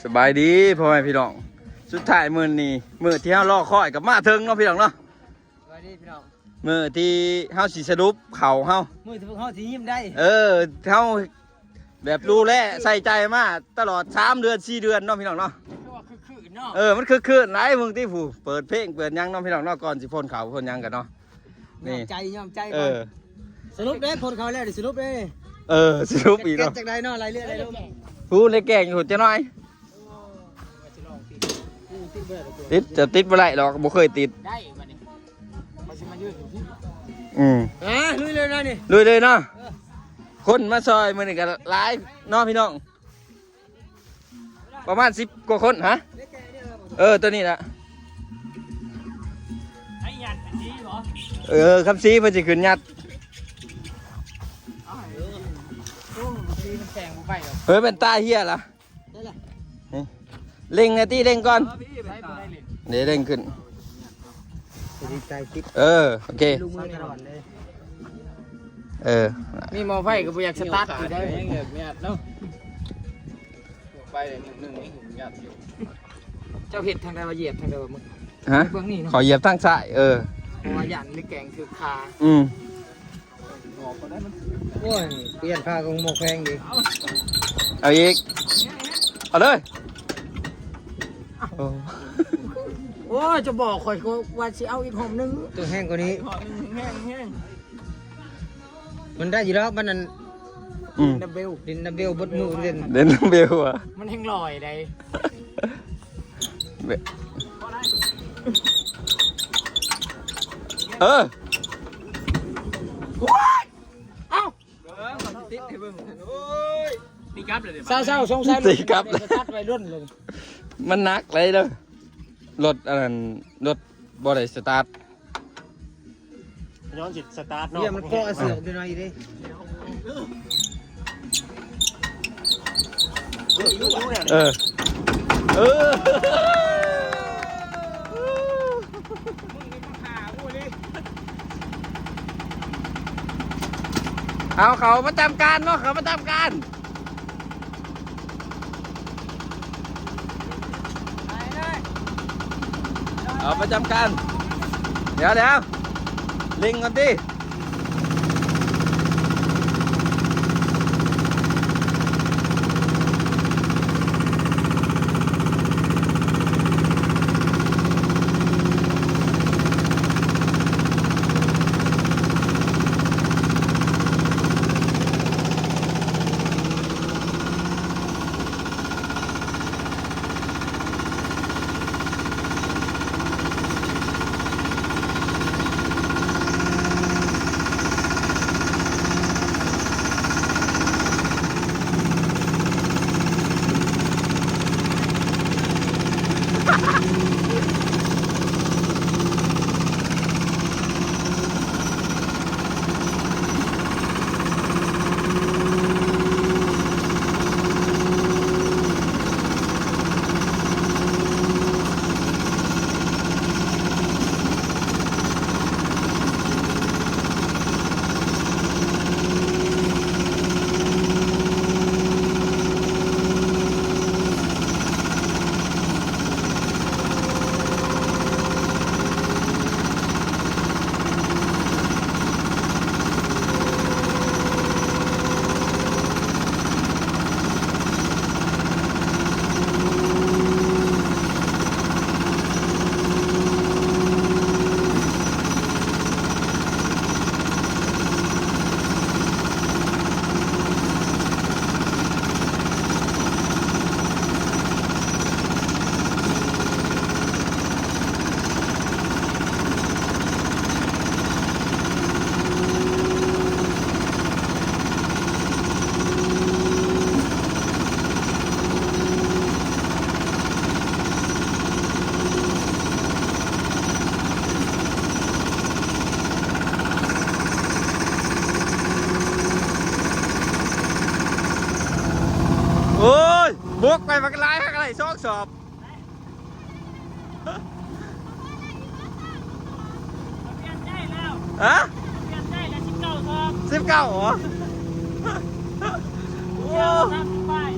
ສະບາຍດີພໍ່ແມ່ພີ່ນ້ອງ ສຸດທ້າຍມື້ນີ້ ມື້ທີ່ເຮົາລໍຄອຍກໍມາເຖິງເນາະພີ່ນ້ອງເນາະ. ສະບາຍດີພີ່ນ້ອງ ມື້ທີ່ເຮົາຊິສະຫຼຸບເຂົ້າເຮົາ ມື້ທີ່ພວກເຮົາຊິຍິ້ມໄດ້ ເອີ ເຮົາແບບດູແລໃສ່ໃຈມາຕະຫຼອດສາມເດືອນສີ່ເດືອນເນາະພີ່ນ້ອງເນາະ. ຄືວ່າຄຶກຄື້ນເນາະ ເອີ ມັນຄຶກຄື້ນຫຼາຍ ເບິ່ງຕິຜູ້ ເປີດເພງເປີດຫຍັງເນາະພີ່ນ້ອງເນາະ ກ່ອນຊິພົ້ນເຂົ້າພົ້ນຫຍັງກັນເນາະ. ນີ້ ຍອມໃຈ ຍອມໃຈ ເອີ ກ່ອນ ສະຫຼຸບເດ້ ພົ້ນເຂົ້າແລ້ວ ສະຫຼຸບເດ້. ເອີ ສະຫຼຸບອີກເນາະ ຈັກໄດ້ເນາະ ໄລ່ເລື່ອຍ ໄລ່ລົງ ຜູ້ໃນແກງຢູ່ຈັກໜ້ອຍ ຕິດ ຈະຕິດບໍ່ໄດ້ດອກ ບໍ່ເຄີຍຕິດ ໄດ້ບັດນີ້ ອືມ ອ່າ ລຸຍເລີຍນະນີ້ ລຸຍເລີຍເນາະ. ເອີ ຄົນມາຊ່ອຍມື້ນີ້ກໍຫຼາຍເນາະພີ່ນ້ອງ ປະມານສິບກວ່າຄົນ. ຮະ ເອີ ຕົວນີ້ລະ ໃຫ້ຍັດເປັນສີບໍ? ເອີ ຄຳສີເພິ່ນຊິຂຶ້ນຍັດ. ໂອ້ ມັນແຂງບໍ່ໄປດອກ ເຮີ້ຍ ແວ່ນຕາເຫຍລະ ເລັ່ງແດ່ຕິ ເລັ່ງກ່ອນ ເອີ ພີ່ ແວ່ນຕາ ເດ້ ເລັ່ງຂຶ້ນ ເອີ ໂອເຄ ເອີ ມີໝໍ້ໄຟກໍບໍ່ຢາກສະຕາດຢູ່ໄດ໋ ຍັງແຍບຍາດເນາະ ໄປໜຶ່ງນີ້ຍັດຢູ່. ເຈົ້າເຮັດທາງໃດວ່າ ຢຽບທາງໃດວ່າ ມຶງ ຮະ ເບິ່ງນີ້ເນາະ ຂໍຢຽບທາງຊ້າຍ ເອີ ເພາະວ່າຢ້ານມີແກງຖືກຂາ ອືມ. ໂອ້ຍ ປ່ຽນຜ້າກໍໝວກແພງດີ ເອົາອີກ ເອົາເລີຍ. ໂອ້ ໂອ້ຍ ຈະບອກຂ້ອຍກໍວ່າຊິເອົາອີກຫອມໜຶ່ງ ຕ້ອງແຮງກວ່ານີ້ ຫອມໜຶ່ງແຮງໆ ມັນໄດ້ຢູ່ດອກ ມັນນັ້ນ ອືມ ດັມເບວ ຫຼິ້ນດັມເບວເບິດມື້ເລີຍ ຫຼິ້ນດັມເບວຫວາ ມັນແຮງລອຍໄດ໋. ເອີ ເອົ້າ ຕິດໃຫ້ເບິ່ງ ໂອ້ຍ ຕີກັບເລີຍ ເຊົາໆ ສົງໄສ ຕີກັບ ສະຕາດໄວ້ດົນເລີຍ ມັນໜັກໄດ໋ເດີ ລົດອັນນັ້ນ ລົດບໍ່ໄດ້ສະຕາດ. ຍ້ອນຊິສະຕາດເນາະ ເຫຍ ມັນເກາະເຊືອກຢູ່ໜ້ອຍເດ້. ເອີ ເອີ ເອົາ ເຂົ້າປະຈຳການເນາະ ເຂົ້າປະຈຳການ. ເອົາປະຈຳການ ດຽວໆ ເລັ່ງກ່ອນຕິ. ໂອ້ຍ ບົກໄປບັກຫຼາຍ ຫາກະໄດ້ສອງສອບ. ຮະ? ສິບເກົ້າ ສິບເກົ້າ ໂອ້ ສາມສິບປາຍ.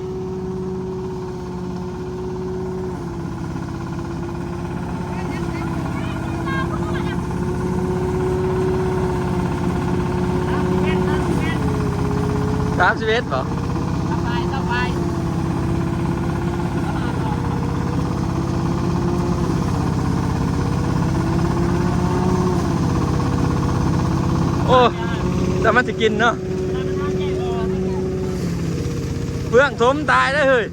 ສິບເອັດບໍ່? ສະບາຍ ສະບາຍ. ໂອ້ ແຕ່ມັນຊິກິນເນາະ. ເຟືອງຖົມຕາຍເດ້ເຮີ້ຍ.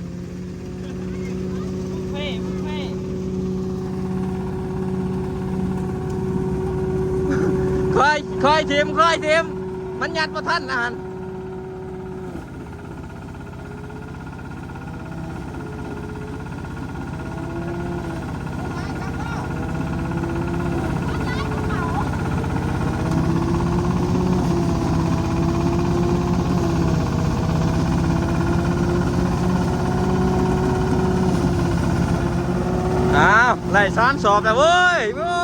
ຄ່ອຍ ຄ່ອຍຖິ້ມ ຄ່ອຍຖິ້ມ ມັນຍັດບໍ່ທັນຫັ້ນ. ອ້າວ ໄດ້ສາມສອບແລ້ວເວີ້ຍ. ໂອ້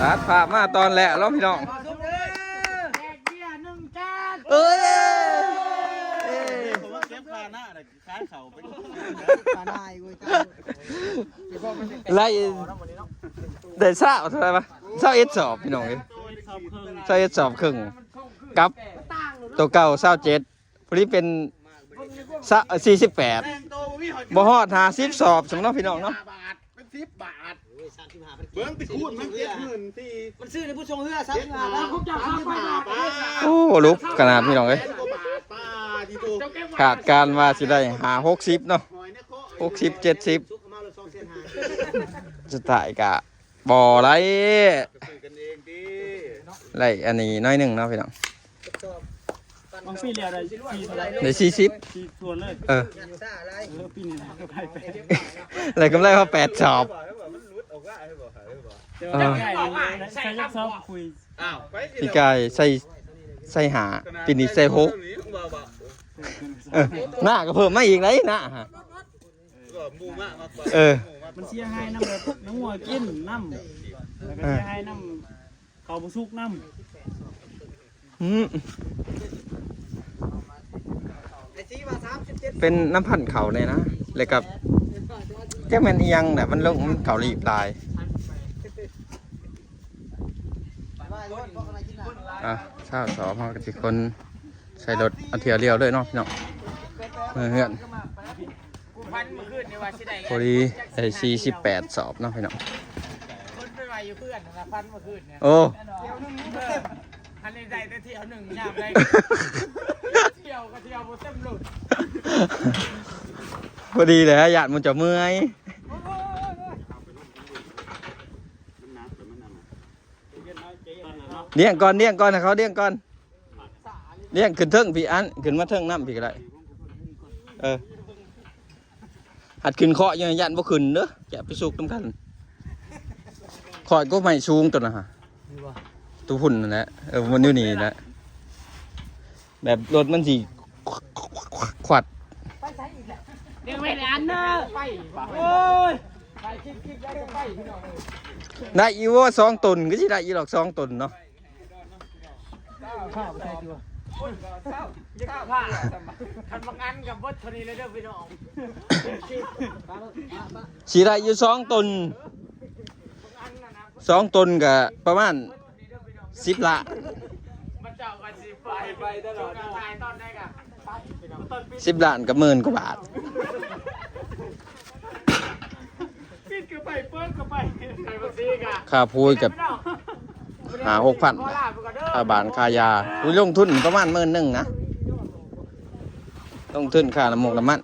ຕັດພາບມາຕອນແລ້ວເນາະພີ່ນ້ອງ. ເອີຍ ເອີຍ ເອີຍ ເກັບຄ່າໜ້າ ຂາຍເຂົ້າໄປ ປານາຍເວີ້ຍ ໄລ່ໄດ້ຊາວເທົ່າໃດວະ? ຊາວເອັດສອບພີ່ນ້ອງເອີຍ ຊາວເອັດສອບເຄິ່ງ ກັບໂຕເກົ່າຊາວເຈັດ ພໍດີເປັນຊາວ ເອີ ສີ່ສິບແປດ ບໍ່ຮອດຫ້າສິບສອບຊັ້ນເນາະພີ່ນ້ອງເນາະ. ເປັນສິບບາດ ໂອ້ຍ ສາມສິບຫ້າພັນ ເບິ່ງໄປຄູນມັນ ເຈັດໝື່ນສີ່ ມັນຊື້ໃນຜູ້ຊົງເຮືອ ສາມສິບຫ້າພັນ ໂອ້ ຫຼຸບຂະໜາດພີ່ນ້ອງເອີຍ ແສນກວ່າບາດ ປາດ ດີໂຕ ຄາດການວ່າຊິໄດ້ຫ້າຫົກສິບເນາະ ຫົກສິບເຈັດສິບ ສຸດທ້າຍກະບໍ່ໄດ້ ຊື້ກັນເອງຕິ ໄດ້ອັນນີ້ໜ້ອຍໜຶ່ງເນາະພີ່ນ້ອງ. ບາງປີແລ້ວໄດ້ສີ່ເທົ່າໃດ? ໄດ້ສີ່ສິບ ສີ່ຖ້ວນເລີຍ ເອີ ເອີ ປີນີ້ກໍໄດ້ແປດ ໄດ້ກຳໄລມາແປດສອບ ແຕ່ວ່າ ເອີ ໃສ່ຈັກສອບຄຸຍ ປີກາຍໃສ່ ໃສ່ຫ້າ ປີນີ້ໃສ່ຫົກ ເອີ ໜ້າກໍເພີ່ມມາອີກໄດ໋ ໜ້າຫະ ເອີ ມັນເສຍຫາຍນຳ ແບບນ້ຳງົວກິນນຳ ແລ້ວກໍເສຍຫາຍນຳ ເຂົ້າບໍ່ສຸກນຳ ອືມ ເປັນນຳພັນເຂົ້າແດ່ນະ ແລ້ວກໍຈັກແມ່ນອີ່ຫຍັງນະ ມັນລົງ ມັນເຂົ້າລີບຫຼາຍ. ອ່ະ ຊາວສອງ ເຮົາກໍຊິຂົນໃສ່ລົດເອົາຖ້ຽວດຽວເລີຍເນາະພີ່ນ້ອງ ເມືອເຮືອນ. ກູຝັນມື້ຄືນນີ້ວ່າຊິໄດ້ ພໍດີໄດ້ສີ່ສິບແປດສອບເນາະພີ່ນ້ອງ ຄົນໄປໄວ້ຢູ່ເຮືອນນະ ຝັນມື້ຄືນນີ້ ໂອ້ ເອີ ອັນນີ້ໄດ້ແຕ່ຖ້ຽວໜຶ່ງ ຍາມໃດ ທ່ຽວກໍທ່ຽວບໍ່ເຕັມລົດ ພໍດີແຫຼະ ຢ້ານໝູ່ເຈົ້າເມື່ອຍ. ລ້ຽງກ່ອນ ລ້ຽງກ່ອນ ໃຫ້ເຂົາລ້ຽງກ່ອນ ລ້ຽງຂຶ້ນເທິງພີ້ ອັນ ຂຶ້ນມາເທິງນ້ຳພີ້ກໍໄດ້ ເອີ ຫັດຂຶ້ນເຄາະຢູ່ ຢ້ານບໍ່ຂຶ້ນເດີ ຈະໄປສຸກນຳກັນ ເຄາະກົກໄມ້ສູງຕົວນັ້ນຫະ ຢູ່ບໍ່ ຕົວພຸ້ນນັ້ນແຫຼະ ເອີ ມັນຢູ່ນີ້ແຫຼະ ແບບລົດມັນຊິຂວັດ ຍັງໄປອັນເດີ ໂອ້ຍ ໄດ້ຢູ່ບໍ່ ສອງຕົນ ຄືຊິໄດ້ຢູ່ດອກ ສອງຕົນເນາະ. ຄັນບາງອັນກໍເບິດເທົ່ານີ້ເລີຍເດີພີ່ນ້ອງ ຊິໄດ້ຢູ່ສອງຕົນ ບາງອັນນະ ສອງຕົນກໍປະມານສິບລ້ານ. ສິບລ້ານກໍໝື່ນກວ່າບາດ. ປິດເຂົ້າໄປ ເປີດເຂົ້າໄປ ຄ່າປຸ໋ຍກໍຫ້າຫົກພັນ ຄ່າບ້ານ ຄ່າຢາ. ອຸ້ຍ ລົງທຶນປະມານໝື່ນໜຶ່ງນະ ລົງທຶນຄ່ານ້ຳມັນ ນ້ຳມັນ.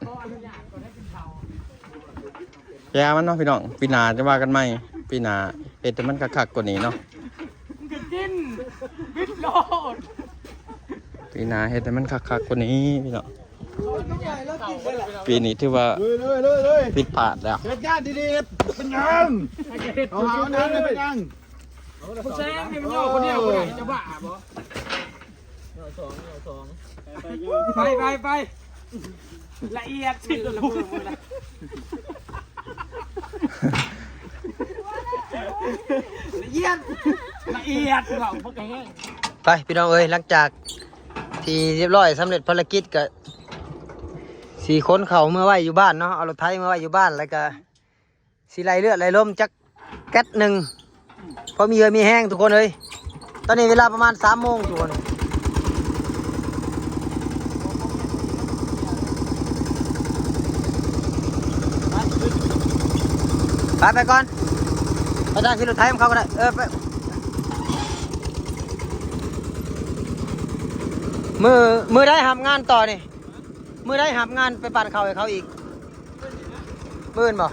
ຢ່າມັນເນາະພີ່ນ້ອງ ປີໜ້າຈະວ່າກັນໃໝ່. ປີໜ້າເຮັດໃຫ້ມັນຄັກໆກວ່ານີ້ເນາະ. ມຶງກໍກິນ ບິດໂລດ. ປີໜ້າເຮັດໃຫ້ມັນຄັກໆກວ່ານີ້ພີ່ນ້ອງ. ປີນີ້ຖືວ່າ ເຮີ້ຍໆໆໆ ຜິດພາດແລ້ວ. ເຮັດງານດີໆ ເປັນຫຍັງ? ເອົາຫາວະນາເປັນຫຍັງ? ຜູ້ແຊງນີ້ມັນໂຍກຄົນດຽວບໍ່ໄດ້ ຈະບ້າບໍ່? ໄປ ໄປ ໄປ ລະອຽດ ລະອຽດ ລະອຽດ ເວົ້າບໍ່ແຮງ. ໄປພີ່ນ້ອງເອີຍ ຫຼັງຈາກທີ່ຮຽບຮ້ອຍ ສຳເລັດພາລະກິດ ກະຊິຂົນເຂົ້າເມືອໄວ້ຢູ່ບ້ານເນາະ ເອົາລົດໄຖເມືອໄວ້ຢູ່ບ້ານ ແລ້ວກະ ຊິໄລ່ເລືອດໄລ່ລົມຈັກແກັດໜຶ່ງ ພໍມີເຫື່ອມີແຮງທຸກຄົນເອີຍ. ຕອນນີ້ເວລາປະມານສາມໂມງທຸກຄົນ. ໄປ ໄປກ່ອນ ໄປທາງຂີ່ລົດໄຖນຳເຂົາກໍໄດ້. ເອີ ໄປ ມື້ ມື້ໃດຮັບງານຕໍ່ນີ້? ມື້ໃດຮັບງານໄປປັ່ນເຂົ້າໃຫ້ເຂົາອີກ? ມື້ອື່ນບໍ່?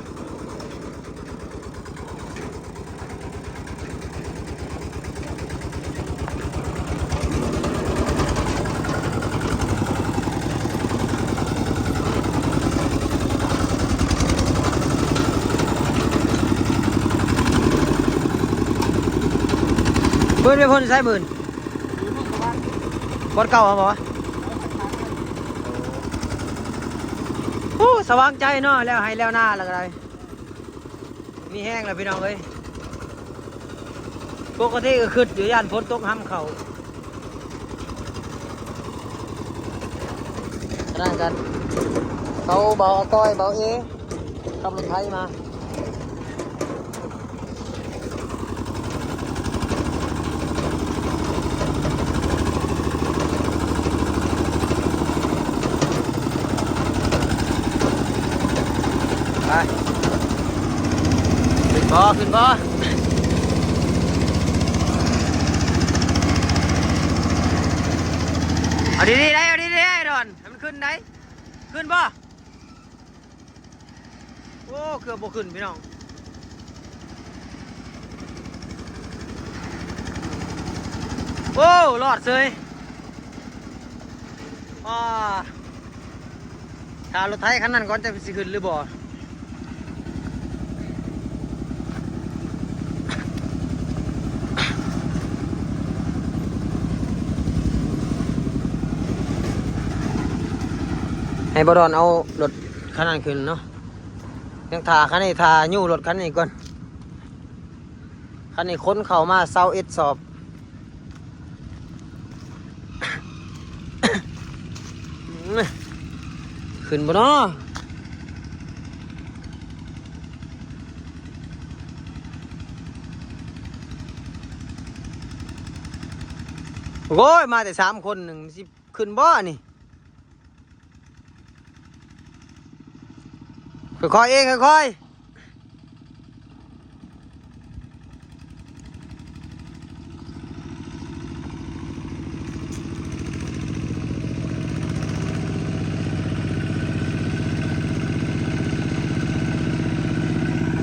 ມື້ອື່ນໄປພົ້ນຢູ່ໃສມື້ອື່ນ? ບ່ອນເກົ່າຫັ້ນບໍ່? ໂອ້ ສະຫວ່າງໃຈເນາະ ແລ້ວໄຮ່ແລ້ວນາແລ້ວກໍໄດ້ ມີແຮງແລ້ວພີ່ນ້ອງເອີຍ. ປົກກະຕິກໍຄຶດຢູ່ ຢ້ານຝົນຕົກຫຳເຂົ້າ. ອັນນັ້ນກໍເຂົາ ເບົາອາກອຍ ເບົາເອ ຂັບລົດໄຖມາ. ໄປ ຂຶ້ນບໍ່ ຂຶ້ນບໍ່? ເອົາດີໆໄດ໋ ເອົາດີໆໄດ໋ ດອນ ໃຫ້ມັນຂຶ້ນໄດ໋. ຂຶ້ນບໍ່? ໂອ້ ເກືອບບໍ່ຂຶ້ນພີ່ນ້ອງ. ໂອ້ ລອດເສີຍ. ອາ ຖ້າລົດໄຖຄັນນັ້ນກ່ອນ ຈັກຊິຂຶ້ນຫຼືບໍ່. ໃຫ້ບໍ່ດອນເອົາລົດຄັນນັ້ນຂຶ້ນເນາະ. ຍັງຖ້າຄັນນີ້ ຖ້າຍູ້ລົດຄັນນີ້ກ່ອນ. ຄັນນີ້ຂົນເຂົ້າມາຊາວເອັດສອບ. ຂຶ້ນບໍ່ເນາະ? ໂອ້ຍ ມາແຕ່ສາມຄົນ ໜຶ່ງ ມັນຊິຂຶ້ນບໍ່ອັນນີ້? ຄ່ອຍໆເອງ ຄ່ອຍໆ.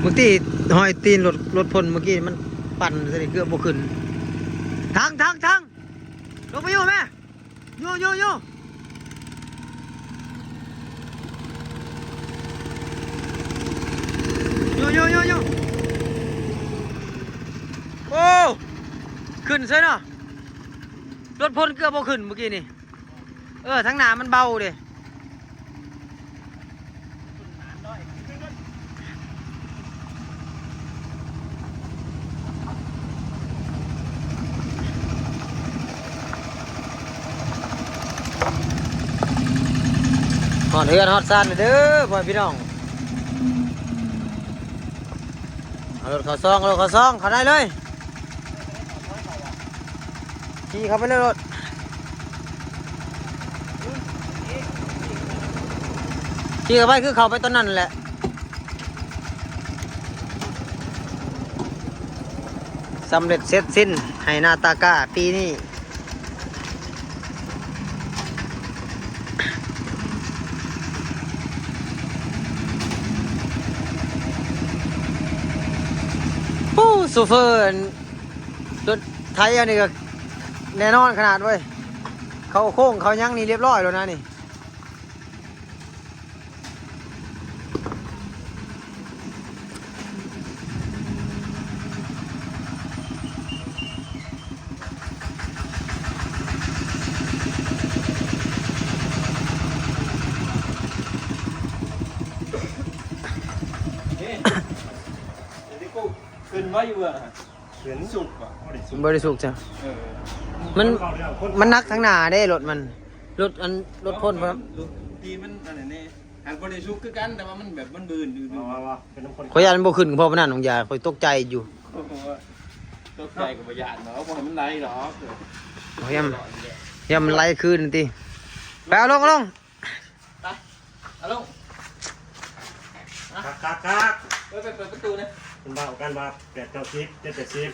ບາງທີຮອຍຕີນລົດ ລົດພົ້ນເມື່ອກີ້ມັນປັ່ນໃສ່ເກືອບບໍ່ຂຶ້ນ. ທັງ ທັງ ທັງ ລົງໄປຢູ່ແມະ. ໂຍ ໂຍ ໂຍ ໂຍ ໂຍ ໂຍ ໂຍ ໂອ້ ຂຶ້ນເສີຍເນາະ. ລົດພົ້ນເກືອບບໍ່ຂຶ້ນເມື່ອກີ້ນີ້. ເອີ ທາງໜ້າມັນເບົາເດ້. ຮອດເຮືອນຮອດຊານແລ້ວເດີ ພໍ່ແມ່ພີ່ນ້ອງ. ເອົາ ເອົາລົດເຂົ້າຊ່ອງ ເອົາລົດເຂົ້າຊ່ອງ ເຂົ້າໄດ້ເລີຍ ຂີ່ເຂົ້າໄປເລີຍລົດ ຂີ່ເຂົ້າໄປ ຄືເຂົ້າໄປຕອນນັ້ນແຫຼະ. ສຳເລັດເສັດສິ້ນໄຮ່ນາຕາກ້າປີນີ້. ໂອ້ ໂຊເຟີລົດໄຖອັນນີ້ກໍແນ່ນອນຂະໜາດເວີຍ ເຂົ້າໂຄ້ງເຂົ້າຫຍັງນີ້ລຽບຮ້ອຍແລ້ວນະນີ້. ຂຶ້ນມາຢູ່ເບື້ອງຫັ້ນ ເຫັນສຸກບໍ່? ບໍ່ໄດ້ສຸກ ບໍ່ໄດ້ສຸກຈ້ະ ເອີ ມັນ ມັນໜັກທາງໜ້າເດ້ ລົດມັນ ລົດອັນ ລົດພົ້ນ ລົດຕີມັນອັນນັ້ນເດ້ ຫາກບໍ່ໄດ້ສຸກຄືກັນ ແຕ່ວ່າມັນແບບມັນບືນຢູ່ ອໍ ວ່າ ວ່າເປັນນ້ຳ ຂ້ອຍຢ້ານມັນບໍ່ຂຶ້ນ ເພາະປານນັ້ນນ້ອງຢາ ຂ້ອຍຕົກໃຈຢູ່ ໂອ້ໂຫ ຕົກໃຈກໍບໍ່ຢ້ານດອກ ບໍ່ໃຫ້ມັນໄຫຼດອກ ຢ້ານ ຢ້ານມັນໄຫຼຄືນຕິ ໄປເອົາລົງ ເອົາລົງ. ໄປ ເອົາລົງ ຄັກໆໆ ເອີ ໄປເປີດປະຕູນະ ເພິ່ນເວົ້າກັນວ່າແປດເກົ້າສິບ ເຈັດແປດສິບ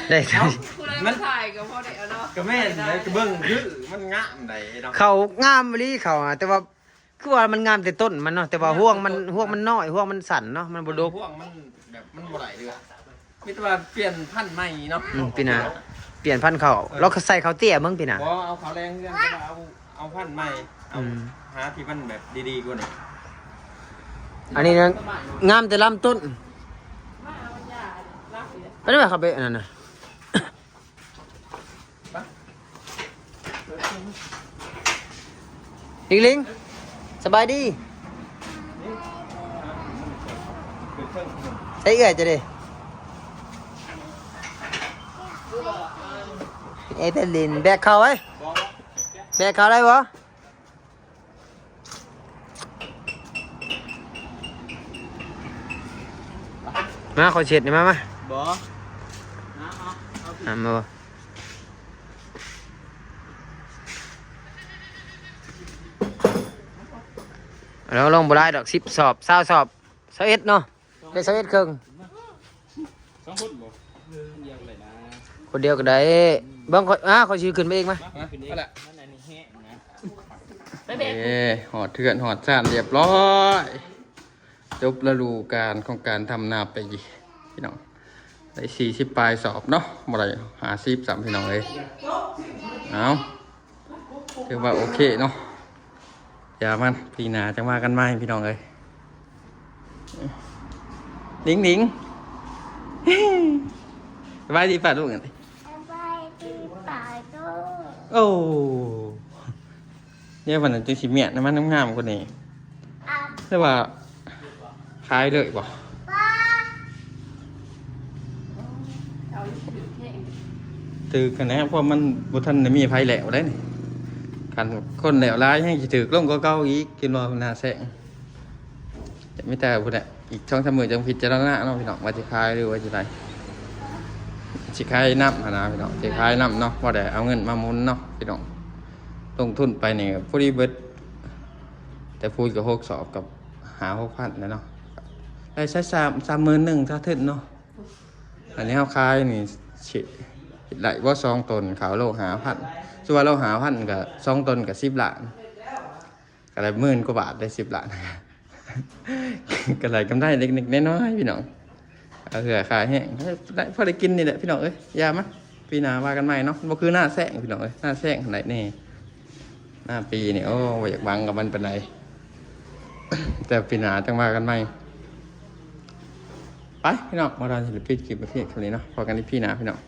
ໄດ້ ເອົ້າ ຜູ້ໃດມາຖ່າຍກໍພໍໄດ້ເອົາເນາະ ກໍແມ່ນໄດ໋ ກໍເບິ່ງຄືມັນງາມໃດ໋ເນາະ ເຂົາງາມອີ່ຫຼີເຂົາ ແຕ່ວ່າຄືວ່າມັນງາມແຕ່ຕົ້ນມັນເນາະ ແຕ່ວ່າຮວງມັນ ຮວງມັນນ້ອຍ ຮວງມັນສັ້ນເນາະ ມັນບໍ່ດົກ ຮວງມັນແບບມັນບໍ່ໄຫຼເລີຍ. ມີແຕ່ວ່າປ່ຽນພັນໃໝ່ເນາະ ອືມ ປີໜ້າປ່ຽນພັນເຂົ້າ ເອີ ລາວກໍໃສ່ເຂົ້າເຕ້ຍເບິ່ງປີໜ້າ ບໍ່ ເອົາເຂົ້າແລງເຮືອນ ແຕ່ວ່າເອົາ ເອົາພັນໃໝ່ ເອົາ ອືມ ຫາທີ່ມັນແບບດີໆກວ່ານີ້ ອັນນີ້ນະ ງາມແຕ່ລຳຕົ້ນ ໄປໄດ້ບໍ່ ເຂົ້າໄປອັນນັ້ນນະ. ລິງລິງ ສະບາຍດີ ໃສ່ເອື້ອຍຈະເດ້ ເອເຕລິນ ແບກເຂົ້າໄວ້ ແບກເຂົ້າໄດ້ບໍ່? ມາ ຂໍເຊັດນີ້ ມາ ມາ ບໍ່ ມາ ເອົາ ເອົາ ມາ ມາ ເອົາ ລົງບໍ່ຫຼາຍດອກ ສິບສອບ ຊາວສອບ ຊາວເອັດເນາະ ໄດ້ຊາວເອັດເຄິ່ງ ສອງຄົນບໍ່? ເອີ ຄົນດຽວກໍໄດ້ນະ ຄົນດຽວກໍໄດ້ ເບິ່ງຂ້ອຍ ອ່າ ຂ້ອຍຊິຂຶ້ນໄປເອງ ມາ ມາ ມາ ໄປລະ ມັນອັນນີ້ແຮງນະ ໄປແບກ ເອີ ຮອດເຮືອນຮອດຊານຮຽບຮ້ອຍ ຈົບລະດູການຂອງການທຳນາປີພີ່ນ້ອງ ໄດ້ສີ່ສິບປາຍສອບເນາະ ບໍ່ໄດ້ຫ້າສິບຊ້ຳພີ່ນ້ອງເອີຍ ເອົາ ຖືວ່າໂອເຄເນາະ ຢ່າມັນ ປີໜ້າຈັ່ງວ່າກັນໃໝ່ພີ່ນ້ອງເອີຍ ລິງລິງ ສະບາຍດີປ້າລຸງ ສະບາຍດີປ້າລຸງ ໂອ້ ດຽວມັນຈັ່ງຊິມ້ຽນໃຫ້ມັນງາມໆກວ່ານີ້ ອ່ະ ຫຼືວ່າຂາຍເລີຍບໍ່? ບໍ່ ຖືກຫັ້ນແຫຼະ ເພາະມັນບໍ່ທັນໄດ້ມີໃຜແລ້ວເດ້ນີ້ ຄັນຄົນແລ້ວຫຼາຍແຮງຊິຖືກລົງກວ່າເກົ່າອີກ ຄິດວ່າໜ້າແຊງ ມີແຕ່ພຸ້ນແຫຼະ ອີກສອງສາມມື້ຈັ່ງພິຈາລະນາເນາະພີ່ນ້ອງ ວ່າຊິຂາຍຫຼືວ່າຊິໃດ ຊິຂາຍນຳຫັ້ນນະພີ່ນ້ອງ ຊິຂາຍນຳເນາະ ພໍໄດ້ເອົາເງິນມາໝູນເນາະພີ່ນ້ອງ ລົງທຶນໄປນີ້ພໍດີເບິດ ແຕ່ປູນກໍຫົກສອບກັບຫ້າຫົກພັນແຫຼະເນາະ ໄດ້ໃຊ້ສາມ ສາມໝື່ນໜຶ່ງສາເຖິງເນາະ ອັນນີ້ເຮົາຂາຍນີ້ຊິໄດ້ບໍ່ ສອງໂຕນ ເຂົ້າໂລຫ້າພັນ ສົມມຸດວ່າໂລຫ້າພັນ ກໍສອງໂຕນກໍສິບລ້ານ ກໍໄດ້ໝື່ນກວ່າບາດ ໄດ້ສິບລ້ານ ກໍໄດ້ກຳໄລເລັກໆນ້ອຍໆ ພີ່ນ້ອງ ເອົາເຫື່ອຂາຍແຫ້ງ ໄດ້ພໍໄດ້ກິນນີ້ແຫຼະພີ່ນ້ອງເອີຍ ຢ່າມາ ປີໜ້າວ່າກັນໃໝ່ເນາະ ບໍ່ຄືໜ້າແຊງພີ່ນ້ອງເອີຍ ໜ້າແຊງຫັ້ນໄດ້ແດ່ ໜ້າປີນີ້ ໂອ້ ບໍ່ຢາກຫວັງກັບມັນປານໃດ ແຕ່ປີໜ້າຈັ່ງວ່າກັນໃໝ່ ໄປພີ່ນ້ອງ ມາດານສິລະປິນຄລິບມາພຽງເທົ່ານີ້ເນາະ ພໍ້ກັນອີພີໜ້າພີ່ນ້ອງ.